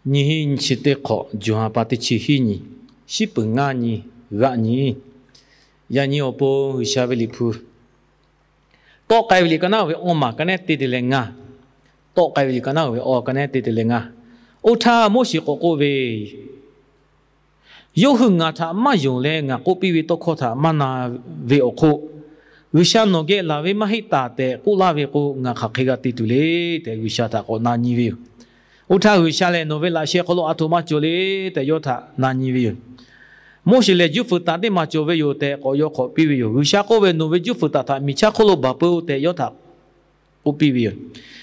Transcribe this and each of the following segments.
Nyiˇ hinˉ nyiˇ chi teˇ hk'awꞈ, Yoˇhanˬ pa teˇ chi hiˉ nyi, shiˉ peuˍ ngaˇ nyi, g'aˆ nyi. Yaꞈ nyi awˬ pon G'uiˬsha ve Liꞈ hpu, tawˆ k'ai ve liꞈ ka naˉ ve awˇ maˬ ka nehˉ te te leh ngaˇ, tawˆ k'ai ve liꞈ ka naˉ ve awˇ ka nehˉ te te leh ngaˇ. Oˇ htaˇ Moˉseˍ k'awꞈ k'oˆ ve, Yawˇ hui ngaˬ htaꞈ maˇ yonˍ leh ngaˬ k'oˆ piˇ ve tawˇ hkawˇ htaꞈ maˇ na ve awˬ hk'oˆ, G'uiˬsha nawˬ geh laˬ ve maˇ heˆ taˍ tehꞈ k'oˆ laˇ ve k'o, ngaˬ hk'aˬ hk'e g'a te tuˬ le tehꞈ G'uiˬsha htaꞈ k'awꞈ na nyi ve yoˬ. Oˇ htaˇ G'uiˬsha lehˬ, Nawˬ ve laꞈ sheh hk'aw lo a htoꞈ ma cawˬ le tehꞈ yawˇ htaꞈ na nyi ve yoˬ. Moˉseˍ lehˬ, Juˇ fuiˍ taˍ teˇ maˬ cawˬ ve yoˬ tehꞈ k'awꞈ yaw hk'awꞈ piˇ ve yoˬ. G'uiˬsha k'oˆ ve, Nawˬ ve juˇ fuiˍ taˍ htaꞈ miˬ chaˇ hk'oˆ lo baˬ peu-oˬ tehꞈ yawˇ htaꞈ k'oˆ piˇ ve yoˬ.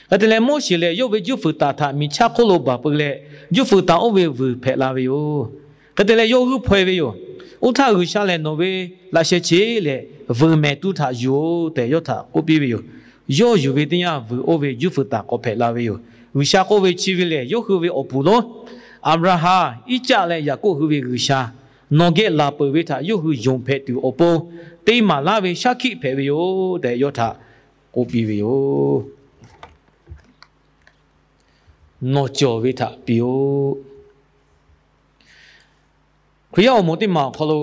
Hk'e te leh, Moˉseˍ lehˬ yawˇ ve juˇ fuiˍ taˍ htaꞈ miˬ chaˇ hk'oˆ lo baˬ peu leh, juˇ fuiˍ taˍ oˇ ve vuiˬ hpehꞈ la ve yoˬ. Hk'e te leh, yawˇ g'uiˇ hpaw-e ve yoˬ. Oˇ htaˇ G'uiˬsha lehˬ, Nawˬ ve laꞈ sheh che leh vuiˬ mehˍ tuˇ htaꞈ yuˬ-oˬ tehꞈ yawˇ htaꞈ k'oˆ piˇ ve yoˬ. Yawˇ yuˬ ve teˇ yanˇ, vuiˬ oˇ ve juˇ fuiˍ taˍ k'awꞈ hpehꞈ la ve yoˬ. G'uiˬsha k'oˆ ve, Chi ve lehˬ yawˇ hui ve awˬ puˍ lonˉ, Aˍbraˍhanˍ, Iˉcaˆ leh Yaˍkoˆ hui ve G'uiˬsha, nawˬ geh laˬ peuˬ ve htaꞈ yawˇ hui yonˍ hpehꞈ tuˬ awˬ pon te maˍ laˇ ve shaˉ hkiˆ hpehꞈ ve yoˬ tehꞈ yawˇ htaꞈ k'oˆ piˇ ve yoˬ. Nawˬ cawˬ ve htaꞈ piˇ-oˆ. Hkriꞈ yaˇ awˬ moˍ teˇ maˬ awˬ hk'aw lo,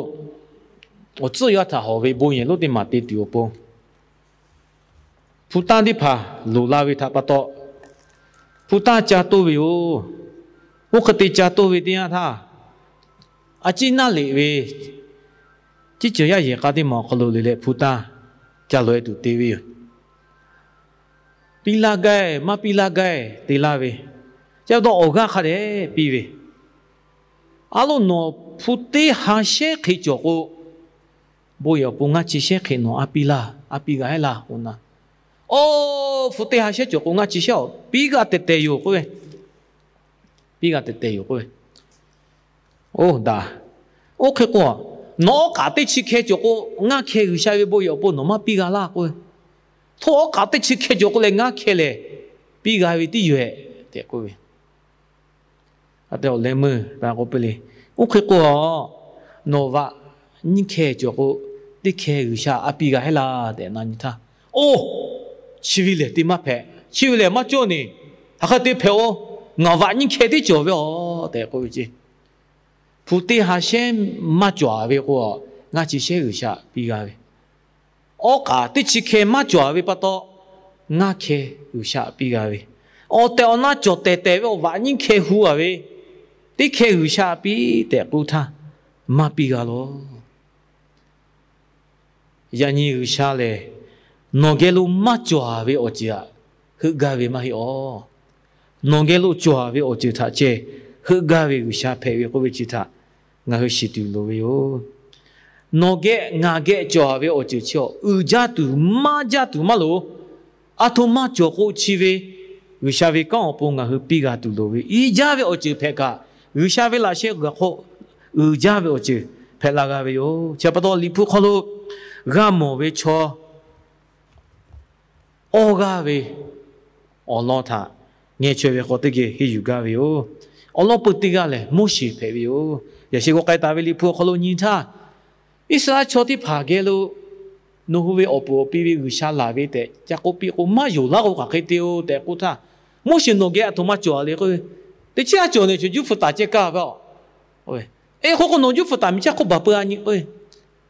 awˬ tcuhˆ yaˇ htaꞈ hawˬ ve bon yehˬ lonˉ teˇ maˬ te tuˬ awˬ pon, hpu tanˇ teˇ hpaˍ loˍ la ve htaꞈ pa taw, hpu tanˇ ca toˇ ve yoˬ. Oˇ hk'e te ca toˇ ve teˇ yanˇ htaˇ, a ciˉ naˉ leꞈ ve ciˉ ceuˬ yaˇ yehˬ k'a teˇ maˬ awˬ hk'aw lo le leh hpu tanˇ ca loꞈ-e tuˬ te ve yoˬ. Piˇ laˇ gaˇ-e maˇ piˇ laˇ gaˇ-e te laˇ ve, ca dawˇ awˬ g'aˇ hk'a dehꞈ piˇ ve, A loˇ, nawˬ hpu teˇ ha shehˉ hk'e cawˬ k'o, bon yehˬ awˬ pon ngaˇ chi shehˉ hk'e nawˬ a piˇ laˇ, a piˇ g'a heˆ laˇ k'o na. Oˇ, hpu teˇ ha shehˉ cawˬ k'o ngaˇ chi shehˉ awˬ piˇ g'a tehˬ tehˬ yoˬ k'oˆ ve, piˇ g'a tehˬ tehˬ yoˬ k'oˆ ve. Oˇ daꞈ, oˇ hk'e k'o, nawˬ awˉ k'aꞈ teˇ chi hkeh cawˬ k'o, ngaˇ hkeh G'uiˬsha ve bon yehˬ awˬ pon nawˬ maˇ piˇ g'a laˇ k'oˆ ve. Hto awˉ k'aꞈ teˇ chi hkeh cawˬ k'o leh ngaˇ hkeh lehˬ, piˇ g'a ve tiˉ yoˬ-ehˍ tehꞈ k'oˆ ve. A te awˬ leh meuˇ k'oˆ piˇ le. Oˇ hk'e k'o, nawˬ vaꞈ nyiˇ hkeh cawˬ k'o, teˇ hkeh G'uiˬsha a piˇ g'a heˆ laˇ tehꞈ na nyi htaˇ, Oˇ, chi ve lehˬ te maˇ hpehꞈ. Chi ve lehˬ maˇ cawˇ neˬ. Hk'aˬ hk'e te hpehꞈ-oˬ. Ngaˬ vaꞈ nyiˇ hkeh tiˉ cawˬ ve-oˬ tehꞈ k'oˆ ve ce. Hpu teˇ ha shehˉ maˇ cawˬ-a ve k'o, ngaˇ chi shehˉ G'uiˬsha piˇ g'a ve. Awˉ k'aꞈ teˇ chi hkeh maˇ cawˬ-a ve pa taw, ngaˇ hkeh G'uiˬsha piˇ g'a ve. Awˬ tehˬ awˬ na cawˬ tehˬ tehˬ ve awˬ vaꞈ nyiˇ hkeh hu-a ve, teˇ hkeh G'uiˬsha piˇ tehꞈ k'oˆ htaˇ, maˇ piˇ g'a lawˬ. Yaꞈ nyi G'uiˬsha lehˬ, nawˬ geh lo maˇ cawˬ-a ve awˬ ceuˬ htaꞈ heuˆ gaˇ ve maˇ heˆ-oˬ. Nawˬ geh lo cawˬ-a ve awˬ ceuˬ htaꞈ ceh heuˆ gaˇ ve G'uiˬsha hpehꞈ ve k'oˆ ve chi htaꞈ ngaˬ hui shiˍ tuˬ loˍ ve yoˬ. Nawˬ geh ngaˬ geh cawˬ-a ve awˬ ceuˬ chi awˬ uiˍ jaˇ tuˬ maˇ jaˇ tuˬ maˇ loˍ. A htoꞈ ma cawˬ k'o chi ve G'uiˬsha ve kanˉ awˬ pon ngaˬ hui piˇ g'a tuˬ loˍ ve, i jaˇ ve awˬ ceuˬ hpehꞈ kaꞈ, G'uiˬsha ve laꞈ sheh g'aꞈ hk'aw uiˍ jaˇ ve awˬ ceuˬ hpehꞈ la g'a ve yoˬ. Chi pa taw Liꞈ hpu hk'aw lo g'a mawˬ ve chaw awˇ g'aˇ ve awˬ lawn htaꞈ ngeh chaweh ve k'aw teˇ geh henˇ yuˬ gaˇ ve yoˬ. Awˬ lawn peuˬ teˇ g'aˇ lehˬ Moˉseˍ hpehꞈ ve yoˬ. Yaꞈ sheh g'aw k'ai taˍ ve Liꞈ hpu awˬ hk'aw lo nyi htaˇ, Iˉsaˍreˍlaˆ chaw teˇ hpaˍ geh lo nawˬ hui ve awˬ puˍ awˬ pi ve G'uiˬsha laˬ ve tehꞈ ca k'oˆ piˇ k'o, maˇ yonˍ laˇ k'o hk'aˬ hk'e te-o tehꞈ k'oˆ htaˇ, Moˉseˍ nawˬ gehˬ a htoꞈ ma cawˬ-a le k'o, teˇ chiˉ a cawˬ neˬ, chaw juˇ hpu taˍ ceh kaˇ ve a. Eˬ, hk'oˆ k'o nawˬ juˇ hpu taˍ miˬ chaˇ hk'oˆ baˬ peu-a nyi k'o,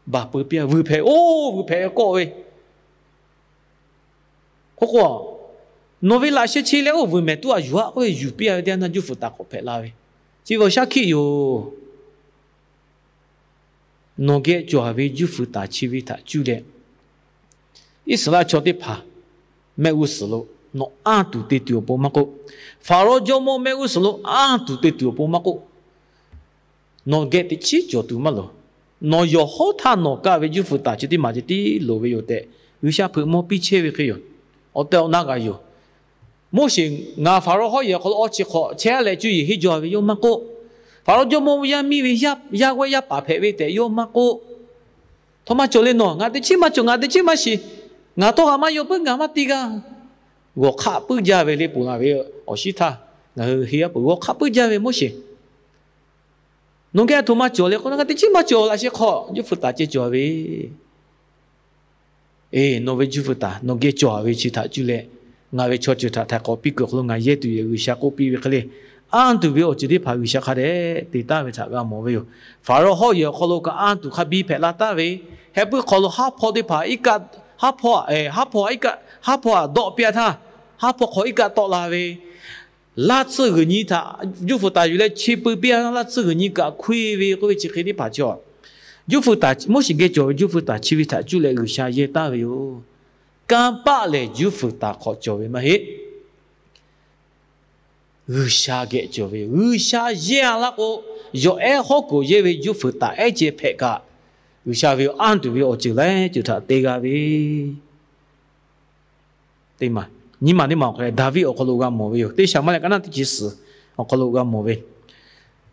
baˬ peu piˇ-a, vuiˬ hpehꞈ, oˇ vuiˬ hpehꞈ ve kawˆ ve. K'oˆ k'o, nawˬ ve laꞈ sheh che leh oˇ vuiˬ mehˍ tuˇ a yuˬ-a k'oˆ ve, yuˬ piˇ-a ve teˇ yanˇ juˇ fuiˍ taˍ k'awꞈ hpehꞈ la ve, chi ve awˬ shaˉ hkiˆ yoˬ. Nawˬ geh cawˬ-a ve juˇ fuiˍ taˍ chi ve htaꞈ cuˇ leh, Iˉsaˍreˍlaˆ chaw teˇ hpaˍ mehˆ g'uˇ suhˍ lo nawˬ anˇ tuˬ te tuˬ awˬ pon maˇ k'oˆ, Faˍrawˇ jawˇmawˇ mehˆ g'uˇ suhˍ lo anˇ tuˬ te tuˬ awˬ pon maˇ k'oˆ, nawˬ geh teꞈ chiˉ cawˬ tuˬ maˇ loˍ. Nawˬ yawˬ hawˉ htaˇ nawˬ kaˆ ve juˇ fuiˍ taˍ chi teˇ maˬ ceh tiˉ loˍ ve yoˬ tehꞈ, G'uiˬsha hpeuꞈ maw piˇ chehˇ ve hk'e yoˬ. Awˬ tehˬ awˬ na g'a yoˬ. Moˉseˍ, Ngaˬ Faˍrawˇ hawˉ yehˬ awˬ hk'aw lo awˇ chi hk'awꞈ chehˇ leh cuˇ yiˍ henˇ jaw ve yawˇ maˇ k'oˆ, Faˍrawˇ jawˇmawˇ yaˇ miˇ ve yaˇ g'awehˇ yaˇ paˍ hpehꞈ ve tehꞈ yawˇ maˇ k'oˆ, Htoꞈ ma cawˬ le nawˬ, ngaˬ teꞈ chiˉ maˇ cawˬ, ngaˬ teꞈ chiˉ maˇ shiˍ, ngaˬ htawˇ g'a maˇ yaw puiˉ, ngaˬ maˇ piˇ g'a. G'awˬ hk'aˆ puiˉ jaˇ ve le ponˬ laˬ ve awˬ shinˉ htaˇ, ngaˬ hui henˇ yaˇ peuˬ g'awˬ hk'aˆ puiˉ jaˇ ve Moˉseˍ, nawˬ geh a htoꞈ ma cawˬ le k'o, ngaˬ teꞈ chiˉ maˇ cawˬ, laꞈ sheh hk'aw juˇ fuiˍ taˍ ceh cawˬ ve. Eˬ, nawˬ ve juˇ fuiˍ taˍ nawˬ geh cawˬ-a ve chi htaꞈ cuˇ leh, ngaˬ ve chaw ceuˬ htaꞈ htaiˍ hk'awꞈ piˇ kuiˬ hk'aw lo ngaˬ yehˇ tuˬ yoˬ, G'uiˬsha k'oˆ piˇ ve hk'e le. anˇ tuˬ ve awˬ ceuˬ teˇ hpaˍ G'uiˬsha hk'a dehꞈ te taˍ ve htaꞈ g'a mawˬ ve yoˬ. Hpaˍrawˇ hawˉ yehˬ awˬ hk'aw lo kaꞈ anˇ tuˬ hk'a biˇ hpehꞈ la taˍ ve, heh puiˉ hk'aw lo haˉ hpawˇ teˇ hpaˍ iˉ kaˆ, haˉ hpawˇ, haˉ hpawˇ iˉ kaˆ, haˉ hpawˇ htaꞈ dawˆ piˇ-a htaˇ, haˉ hpawˇ hk'aw iˉ kaˆ tawˆ la ve, laˇ tsuhˇ g'uiˬ nyi htaꞈ juˇ fuiˍ taˍ yuˬ leh chi pui piˇ-a htaˇ, laˇ tsuhˇ g'uiˬ nyi kaꞈ hkoˇ-e ve k'oˆ ve chi hk'e teˇ hpaˍ chi, juˇ fuiˍ taˍ, Moˉseˍ geh cawˬ ve juˇ fuiˍ taˍ chi ve htaꞈ cuˇ leh G'uiˬsha yehˇ taˍ ve yoˬ. Kanˇ paˆ lehˬ juˇ fuiˍ taˍ hk'awꞈ cawˬ ve maˇ heˆ. G'uiˬsha geh cawˬ ve, G'uiˬsha yehˇ-a laˇ k'o, yawˬ ehˉ hawˉ k'oˍ yehˇ ve juˇ fuiˍ taˍ ehˉ ceh hpehꞈ kaꞈ, G'uiˬsha ve anˇ tuˬ ve awˬ ceuˬ laiˉ ceuˬ htaꞈ te g'a ve teˇ maˬ, nyiˇ maˬ teˇ maˬ awˬ hk'aw lo Daˍviˆ awˬ hk'aw lo g'a mawˬ ve yoˬ. Teˇ Saˍmuˍeˍlaˆ ka naˉ teˇ chi suhˍ awˬ hk'aw lo g'a mawˬ ve,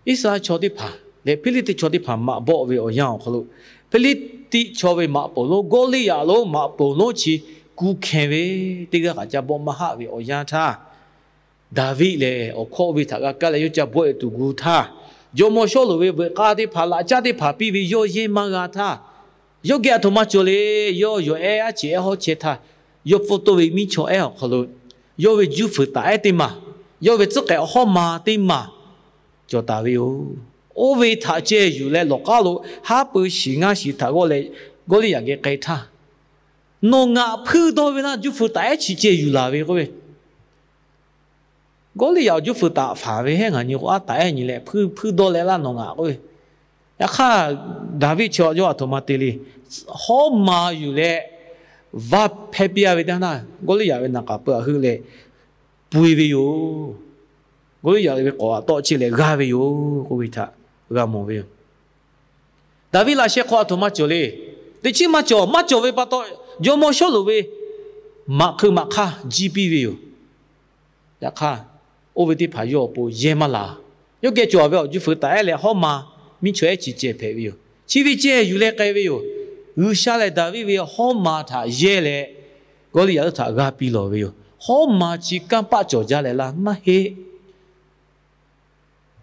Iˉsaˍreˍlaˆ chaw teˇ hpaˍ leh Hpiˇliˇtiˆ chaw teˇ hpaˍ maꞈ bawˆ ve awˬ yanˇ awˬ hk'aw lo, Hpiˇliˇtiˆ chaw ve maꞈ poˍ lonˉ Gawˇliˇyaꞈ lonˉ maꞈ poˍ lonˉ chi ku hkenˍ ve, teˇ g'aˇ kaꞈ ca bawˆ maˇ haˆ ve awˬ yanˇ htaˇ, Daˍviˆ lehˬ awˬ hkawˇ ve htaꞈ g'a kaˇ leh yawˇ ca bawˆ-e tuˬ gu htaˇ, jawˇmawˇ Sawˉluꞈ ve veuꞈ k'aˇ teˇ hpaˍ laꞈ caˉ teˇ hpaˍ piˇ ve yawˇ yehˇ maˇ g'a htaˇ, yawˇ geh aˬ htoꞈ ma cawˬ le. Yawˇ yawˬ ehˉ aˉ cheꞈ ehˉ hawˉ chehˇ htaˇ, yawˇ pfuhˇ toˇ ve miˇ chaw ehˉ awˬ hk'aw lo yawˇ ve juˇ fuiˍ taˍ ehˉ teˇ maˬ, yawˇ ve tcuhˉ k'ehꞈ hawˉ ma teˇ maˬ cawˬ taˍ ve yoˬ. Oˇ ve htaꞈ ceh yuˬ leh lawˬ k'aˉ lo haˉ pui shiˍ ngaˇ shiˍ htaꞈ g'awˇ leh Gawˇliˇyaꞈ geh k'ai htaˇ, nawˬ ngaˬ hpuiˇ dawˇ ve laˇ, juˇ fuiˍ taˍ ehˉ chi ceh yuˬ laˬ ve k'oˆ ve, Gawˇliˇyaꞈ awˬ juˇ fuiˍ taˍ faˍ ve hehˉ ngaˬ nyi k'o, aˉ taˍ ehˉ nyi leh hpuiˇ hpuiˇ dawˇ leh laˇ nawˬ ngaˬ k'oˆ ve. Yaꞈ hk'aˇ, Daˍviˆ chi yawˇ aˬ htoꞈ ma te le. Hawˉ ma yuˬ leh vaˇ hpehˇ piˇ-a ve teˇ yanˇ, Gawˇliˇyaꞈ ve naˍ k'aˍ pui aꞈ heuˆ leh pui ve yoˬ. Gawˇliˇyaꞈ ve k'awꞈ aꞈ tawˆ chehˇ leh g'aˇ ve yoˬ k'oˆ ve htaꞈ g'a mawˬ ve yoˬ. Daˍviˆ laꞈ sheh hk'aw aˬ htoꞈ ma cawˬ le. Teꞈ chiˉ maˇ cawˬ, maˇ cawˬ ve pa taw, jawˇmawˇ Sawˉluꞈ ve maꞈ hk'eu maꞈ hk'aˇ jiˇ piˇ ve yoˬ. Yaꞈ hk'aˇ, oˇ ve teˇ hpaˍ yawˇ awˬ pon yehˇ maˇ laˬ. Yawˇ geh cawˬ ve awˬ juˇ fuiˍ taˍ ehˉ leh hawˉ ma miˇ chaw ehˉ chi ceh hpehꞈ ve yoˬ. Chi ve ceh yuˬ leh k'ai ve yoˬ. G'uiˬsha lehˬ Daˍviˆ ve hawˉ ma htaꞈ yehˇ leh, Gawˇliˇyaꞈ htaꞈ g'aˇ piˇ lawˬ ve yoˬ. Hawˉ ma chi kanˇ paˆ cawˬ jaˇ leh laˇ maˇ heˆ.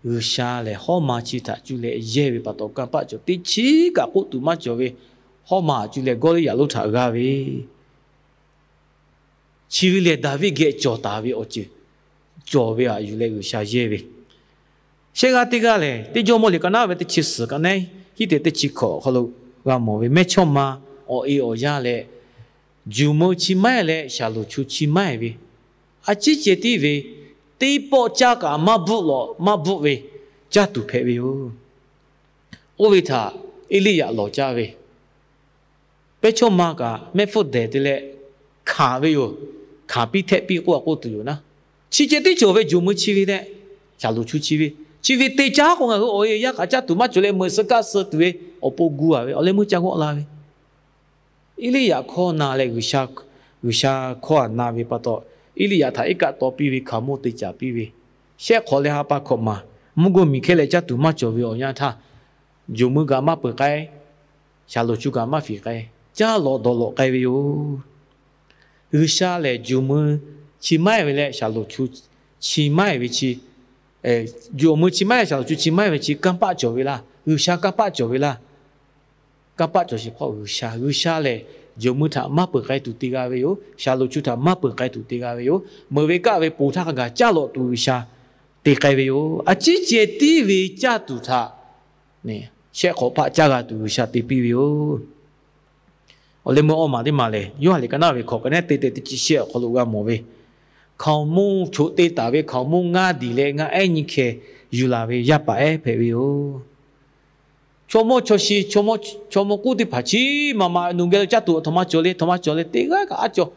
G'uiˬsha lehˬ hawˉ ma chi htaꞈ cuˇ leh yehˇ ve pa taw kanˇ paˆ cawˬ. Teˇ chiˉ kaꞈ k'oˆ tuˬ maˇ cawˬ ve, hawˉ ma htaꞈ cuˇ leh Gawˇliˇyaꞈ lonˉ htaꞈ g'aˇ ve, chi ve lehˬ Daˍviˆ geh cawˬ taˍ ve awˬ ceuˬ cawˬ ve htaꞈ yuˬ leh G'uiˬsha yehˇ ve. Shehˆ g'aˇ teˇ g'aˇ lehˬ, teˇ Jawˇmawˇ liꞈ ka naˉ ve teˇ chi suhˍ ka naˉ, hiˉ te teˇ chi hkawꞈ awˬ hk'aw lo g'a mawˬ ve, mehˇchawˇma awˬ e awˬ yanˇ leh, juˬ meuˇ chi maˇ heˆ leh shaˍlonˍ chu chi maˇ heˆ ve, a ciˉ ceh tiˉ ve, teˇ pawˆ caˇ kaꞈ maˇ bvuhˆ lawꞈ maˇ bvuhˆ ve caˇ tuˬ hpehꞈ ve yoˬ. Oˇ ve htaꞈ Eˇliˇyaꞈ lawˬ caˇ ve, pehˇchawˇma kaꞈ mehˆ hpfuhˇ dehˬ te leh hkanˍ ve yoˬ. Hkanˍ piˇ htehˆ piˇ k'oˆ a k'oˆ tuˬ yoˬ naˉ, chi ceh tiˉ cawˬ ve juˬ meuˇ chi ve tehꞈ, shaˍlonˍ chu chi ve, chi ve te caˇ k'o ngaˬ hui awˬ e yaˇ kaꞈ caˇ tuˬ maˇ cawˬ leh meuꞈ suh kaˆ suh tuˬ ve awˬ pon gu a ve awˬ leh meuˇ ca g'awˆ la ve. Eˇliˇyaꞈ hkawˇ na leh G'uiˬsha, G'uiˬsha hkawˇ a na ve pa taw, Eˇliˇyaꞈ htaꞈ iˉ kaˆ taw piˇ ve hkaoˍmonˇ te caˍ piˇ ve, shehˆ hk'awꞈ leh ha pa hkawꞈ maˬ mvuhˇ gawˇ miˬ hkehˇ leh caˇ tuˬ maˇ cawˬ ve awˬ yanˇ htaˇ, juˬ meuˇ kaꞈ maˇ peuˬ k'ai, shaˍlonˍ chu kaꞈ maˇ fiˍ k'ai, caˇ lawꞈ dawˬ lawꞈ k'ai ve yoˬ. G'uiˬsha lehˬ juˬ meuˇ chi maˇ heˆ ve leh shaˍlonˍ chu chi maˇ heˆ ve chi, juˬ meuˇ chi maˇ heˆ shaˍlonˍ chu chi maˇ heˆ ve chi kanˇ paˆ cawˬ ve laˇ, G'uiˬsha kanˇ paˆ cawˬ ve laˇ. Kanˇ paˆ cawˬ sheˍ hpawˇ G'uiˬsha, G'uiˬsha lehˬ juˬ meuˇ htaꞈ maˇ peuˬ k'ai tuˬ te g'a ve yoˬ. Shaˍlonˍ chu htaꞈ maˇ peuˬ k'ai tuˬ te g'a ve yoˬ. Meuꞈ ve kaˆ ve ponˬ htaˇ hk'a gaˬ caˇ lawꞈ tuˬ G'uiˬsha te k'ai ve yoˬ. A ciˉ ceh tiˉ ve caˇ tuˬ htaꞈ shehˆ hk'awꞈ hpaˆ caˇ g'a tuˬ G'uiˬsha te piˇ ve yoˬ. Awˬ leh meuˇ awˇ maˬ teˇ maˬ lehˬ, Yoˇhanˬ liꞈ ka naˉ ve hkawꞈ ka naˉ te te teˇ chi shehˆ awˬ hk'aw lo g'a mawˬ ve, hkaoˍmonˇ choꞈ te taˍ ve hkaoˍmonˇ ngaˇ diˬ leh ngaˇ ehˉ nyiˇ hkeh yuˬ laˬ ve yaˇ paˍ ehˉ hpehꞈ ve yoˬ. Chaw mawˇ chaw shi, chaw mawˇ k'uˉ teˇ hpaˍ chi maꞈ maꞈ nawˬ geh lo caˇ tuˬ aˬ htoꞈ ma cawˬ le, aˬ htoꞈ ma cawˬ le, teˇ g'aˇ kaꞈ aˉ cawˬ,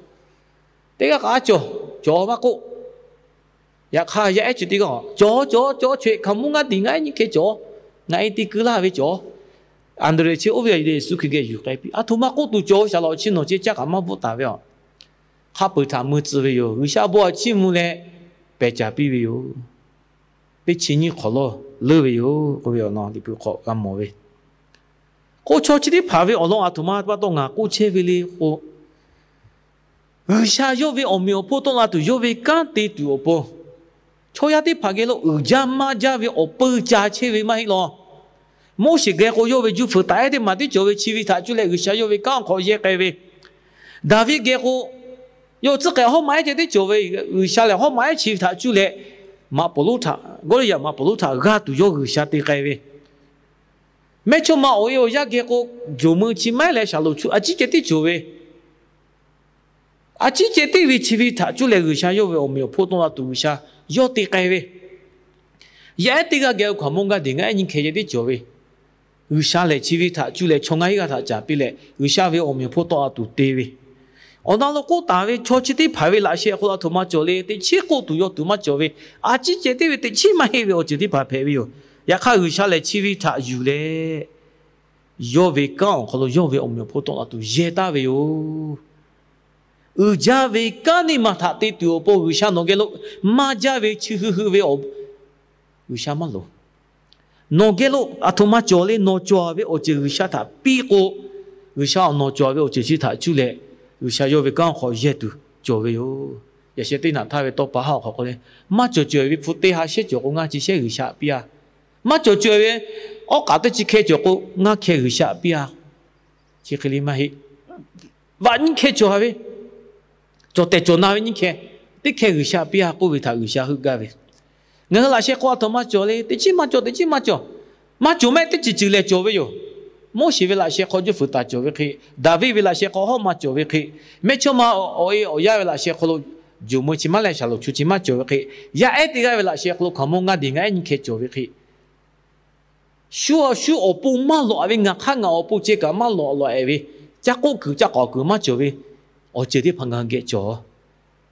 teˇ g'aˇ kaꞈ aˉ cawˬ, cawˬ maˇ k'oˆ. Yaꞈ hk'aˇ yaˇ ehˉ chi teˇ g'aˇ cawˬ, cawˬ, cawˬ, chaw hkaoˍmonˇ ngaˇ diˬ ngaˇ ehˉ nyiˇ hkeh cawˬ, ngaˬ e te keu laˇ ve cawˬ. Anˍdrehˍ chi oˇ ve Yeˍsuˆ Hkriꞈ geh yuˬ k'ai piˇ, aˬ htoꞈ ma k'oˆ tuˬ cawˬ, shaˍlonˍ chi nawˬ ceh caˇ kaꞈ maˇ bvuhˆ taˍ ve aˬ. Hk'a peu-eˬ htaꞈ mui tcuh ve yoˬ. G'uiˬsha bon htaꞈ chiˇ mvuh leh pehˬ caˍ piˇ ve yoˬ. Teˇ chi nyiˇ hk'awꞈ lawˇ leuˉ ve yoˬ k'oˆ ve awˬ lawn Liꞈ hpu hk'aw g'a mawˬ ve. K'o chaw chi teˇ hpaˍ ve awˬ lawn aˬ htoꞈ ma pa taw ngaˬ k'oˆ chehˇ ve le k'o, G'uiˬsha yawˇ ve awˬ meꞈ awˬ hponˇ tawˆ la tuˬ yawˇ ve kanˉ te tuˬ awˬ pon, chaw yaˇ teˇ hpaˍ geh lo uiˍ jaˇ maˇ jaˇ ve awˬ peu ca chehˇ ve maˇ heˆ law. Moˉseˍ geh k'o yawˇ ve juˇ fuiˍ taˍ ehˉ teˇ maˬ tiˉ cawˬ ve chi ve htaꞈ cuˇ leh G'uiˬsha yawˇ ve kanˉ awˬ hk'aw yehˇ k'ai ve. Daˍviˆ geh k'o, yawˇ tcuhˉ k'ehꞈ hawˉ ma ehˉ ceh tiˉ cawˬ ve, G'uiˬsha lehˬ hawˉ ma ehˉ chi ve htaꞈ cuˇ leh Maꞈ Pawˍlawˇ htaꞈ, Gawˇliˇyaꞈ maꞈ Pawˍlawˇ htaꞈ g'aˇ tuˬ yawˇ G'uiˬsha te k'ai ve, mehˇchawˇma awˬ e awˬ yaˇ geh k'o, jawˬ meuˇ chi maiˉ leh shaˍlonˍ chu a ciˉ ceh tiˉ cawˬ ve, a ciˉ ceh tiˉ ve chi ve htaꞈ cuˇ leh G'uiˬsha yawˇ ve awˬ meꞈ awˬ hponˇ tawˆ la tuˬ G'uiˬsha yawˇ te k'ai ve, yaˇ ehˉ teˇ g'aˇ geh hk'aˬ mawˇ gaˇ deˬ ngaˇ ehˉ nyiˇ hkeh ceh tiˉ cawˬ ve, G'uiˬsha lehˬ chi ve htaꞈ cuˇ leh chaw ngaˇ hinˉ g'aˇ htaꞈ caˍ piˇ leh G'uiˬsha ve awˬ meꞈ awˬ hponˇ tawˆ la tuˬ te ve, awˬ na lo k'oˆ taˍ ve chaw chi teˇ hpaˍ ve laꞈ sheh hk'aw lo aˬ htoꞈ ma cawˬ le, teꞈ chiˉ k'oˆ tuˬ yaw tuˬ maˇ cawˬ ve, a ciˉ ceh tiˉ ve teꞈ chiˉ maˇ heˆ ve awˬ ceuˬ teˇ hpaˍ hpehꞈ ve yoˬ. Yaꞈ hk'aˇ G'uiˬsha lehˬ chi ve htaꞈ yuˬ leh yawˇ ve kanˉ awˬ hk'aw lo yawˇ ve awˬ meꞈ awˬ hponˇ tawˆ la tuˬ yehˇ taˍ ve yoˬ. Uiˍ jaˇ ve kanˉ neˇ maˬ htaꞈ te tuˬ awˬ pon G'uiˬsha nawˬ geh lo maˇ jaˇ ve chi hui hui ve awˬ, G'uiˬsha maˇ loˍ. Nawˬ geh lo aˬ htoꞈ ma cawˬ le, nawˬ cawˬ ve awˬ ceuˬ G'uiˬsha htaꞈ piˇ k'o, G'uiˬsha awˬ nawˬ cawˬ ve awˬ ceuˬ chi htaꞈ cuˇ leh G'uiˬsha yawˇ ve kanˉ hk'aw yehˇ tuˬ cawˬ ve yoˬ. Yaꞈ sheh teˇ naꞈ htaˇ ve tawˇ pa haˉ awˬ hk'aw k'oˆ le, maˇ cawˬ cawehˬ ve hpu teˇ ha shehˉ cawˬ k'o ngaˇ chi shehˉ G'uiˬsha piˇ a. Maˇ cawˬ cawehˬ ve awˉ k'aꞈ teˇ chi hkeh cawˬ k'o ngaˇ hkeh G'uiˬsha piˇ a. Chi hk'e le maˇ heˆ. Vaꞈ nyiˇ hkeh cawˬ a ve, cawˬ tehˬ cawˬ na ve nyiˇ hkeh, teˇ hkeh G'uiˬsha piˇ a k'oˆ ve htaꞈ G'uiˬsha heuˆ gaˇ ve. Ngaˬ hui laꞈ sheh hk'aw aˬ htoꞈ ma cawˬ le, teꞈ chiˉ maˇ cawˬ, teꞈ chiˉ maˇ cawˬ. Maˇ cawˬ mehˆ teˇ ceuˬ ceuˬ lehˬ cawˬ ve yoˬ. Moˉseˍ ve laꞈ sheh hk'aw juˇ fuiˍ taˍ cawˬ ve hk'e, Daˍviˆ ve laꞈ sheh hk'aw hawˉ ma cawˬ ve hk'e, mehˇchawˇma awˬ e awˬ yaˇ ve laꞈ sheh hk'aw lo jawˬ meuˇ chi maiˉ leh shaˍlonˍ chu chi maˇ cawˬ ve hk'e, yaˇ ehˉ teˇ g'aˇ ve laꞈ sheh hk'aw lo hk'aˬ mawˇ ngaˇ deˬ ngaˇ ehˉ nyiˇ hkeh cawˬ ve hk'e, shu awˬ shu awˬ pon maˇ lawꞈ ve, ngaˬ hk'aˇ ngaˬ awˬ pon ceh kaꞈ maˇ lawꞈ lawꞈ ehˍ ve, caˇ k'oˆ kuiˬ caˇ k'awꞈ kuiˬ maˇ cawˬ ve awˬ ceuˬ teˇ hpaˍ ngaˬ hui geh cawˬ.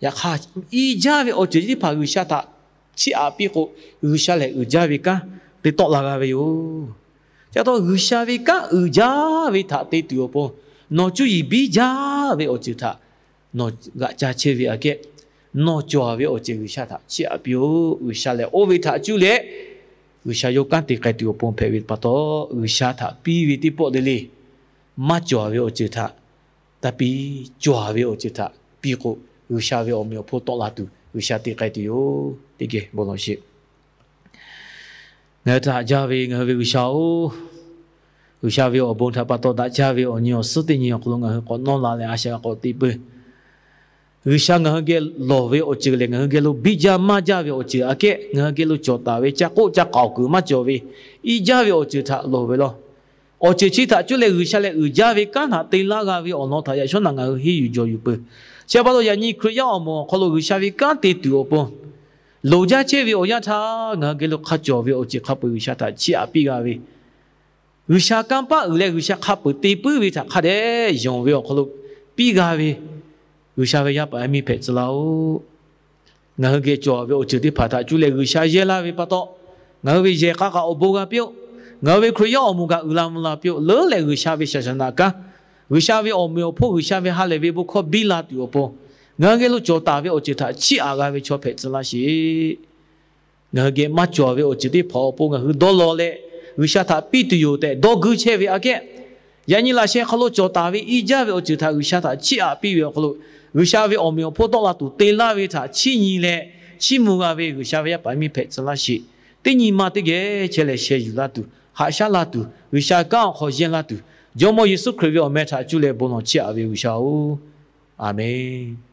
Yaꞈ hk'aˇ, i jaˇ ve awˬ ceuˬ teˇ hpaˍ G'uiˬsha htaꞈ chiˇ aꞈ piˇ k'o, G'uiˬsha lehˬ uiˍ jaˇ ve kanˉ te tawˆ la g'a ve yoˬ. Chi pa taw G'uiˬsha ve kanˉ uiˍ jaˇ ve htaꞈ te tuˬ awˬ pon, nawˬ cuˇ yiˍ biˇ jaˇ ve awˬ ceuˬ htaꞈ nawˬ g'aꞈ ca chehˇ ve aꞈ kehˉ, nawˬ cawˬ ve awˬ ceuˬ G'uiˬsha htaꞈ chiˇ aꞈ piˇ-oˆ. G'uiˬsha lehˬ oˇ ve htaꞈ cuˇ leh G'uiˬsha yawˇ kanˉ te k'ai tuˬ awˬ pon hpehꞈ ve pa taw, G'uiˬsha htaꞈ piˇ ve teˇ pawˆ le le, maˇ cawˬ ve awˬ ceuˬ htaꞈ taˇ piˇ, cawˬ ve awˬ ceuˬ htaꞈ piˇ k'o, G'uiˬsha ve awˬ meꞈ awˬ hponˇ tawˆ la tuˬ G'uiˬsha te k'ai tuˬ yoˬ. Teˇ geh bon lawˬ sheˍ. Ngaˬ hui htaꞈ jaˇ ve ngaˬ hui ve G'uiˬsha-oˬ, G'uiˬsha ve awˬ bon htaꞈ pa taw daꞈ jaˇ ve awˬ nyi awˬ suhˉ teˇ nyi awˬ hk'aw lo ngaˬ hui k'awꞈ nawˇ la leh a shaꞈ k'awꞈ teꞈ peuˬ. G'uiˬsha ngaˬ hui geh lawˬ ve awˬ ceuˬ lehˬ, ngaˬ hui geh lo biˇ jaˇ maˇ jaˇ ve awˬ ceuˬ aꞈ kehˉ, ngaˬ hui geh lo cawˬ taˍ ve caˇ k'oˆ caˇ k'awꞈ kuiˬ maˇ cawˬ ve, i jaˇ ve awˬ ceuˬ htaꞈ lawˬ ve law. Awˬ ceuˬ chi htaꞈ cuˇ leh G'uiˬsha lehˬ uiˍ jaˇ ve kanˉ htaꞈ te laˇ g'a ve awˬ lawn htaꞈ yaꞈ shawˉ naꞈ ngaˬ hui henˇ yuˬ jawˬ yuˬ peuˬ. Chi pa taw yaꞈ nyi Hkriꞈ yaˇ awˬ moˍ awˬ hk'aw lo G'uiˬsha ve kanˉ te tuˬ awˬ pon, loˍ jaˇ chehˇ ve awˬ yanˇ htaˇ ngaˬ hui geh lo hk'a cawˬ ve awˬ ceuˬ hk'a peu-eˬ G'uiˬsha htaꞈ chiˇ aꞈ piˇ g'a ve, G'uiˬsha kanˇ paˆ uiˍ leh G'uiˬsha hk'a peu-eˬ te puiˉ ve htaꞈ hk'a dehꞈ yonˍ ve awˬ hk'aw lo piˇ g'a ve, G'uiˬsha ve yaˇ paˍ yaˇ miˇ hpehꞈ tcuh laˇ-oˆ. Ngaˬ hui geh cawˬ ve awˬ ceuˬ teˇ hpaˍ htaꞈ cuˇ leh G'uiˬsha yehˇ laˇ ve pa taw, ngaˬ hui ve yehˬ k'a kaꞈ awˬ bon g'a piˇ-oˆ. Ngaˬ hui ve Hkriꞈ yaˇ awˬ moˍ kaꞈ uiˍ la mvuh la piˇ-oˆ. Leuˉ leh G'uiˬsha ve shaˍ shaˍ naꞈ kanˉ, G'uiˬsha ve awˬ meꞈ awˬ hponˇ, G'uiˬsha ve ha lehˬ ve bon hkawˇ biˇ la tuˬ awˬ pon, ngaˬ hui geh lo cawˬ taˍ ve awˬ ceuˬ htaꞈ chiˇ aꞈ g'a ve chaw hpehꞈ tcuh laˇ sheˍ. Ngaˬ hui geh maˇ cawˬ ve awˬ ceuˬ teˇ hpaˍ awˬ pon ngaˬ hui dawˇ law leh, G'uiˬsha htaꞈ piˇ tuˬ yoˬ tehꞈ dawˇ guiˇ chehˇ ve aꞈ kehˉ, yaꞈ nyi laꞈ sheh hk'aw lo cawˬ taˍ ve i jaˇ ve awˬ ceuˬ htaꞈ G'uiˬsha htaꞈ chiˇ aꞈ piˇ ve awˬ hk'aw lo, G'uiˬsha ve awˬ meꞈ awˬ hponˇ tawˆ la tuˬ te laˇ ve htaꞈ chiˇ nyi leh, chiˇ mvuh g'a ve G'uiˬsha ve yaˇ paˍ yaˇ miˇ hpehꞈ tcuh laˇ sheˍ. Teˇ nyi ma teˇ geh chehˇ leh sheh yuˬ laˇ tuˬ, haꞈ shaˉ laˇ tuˬ, G'uiˬsha kanˉ awˬ hk'aw yehˇ laˇ tuˬ, Jawˇmawˇ Yeˍsuˆ Hkriꞈ ve awˬ meh htaꞈ cuˇ leh bon lawˬ chiˇ aꞈ ve G'uiˬsha-oˬ, Aˍmenˬ.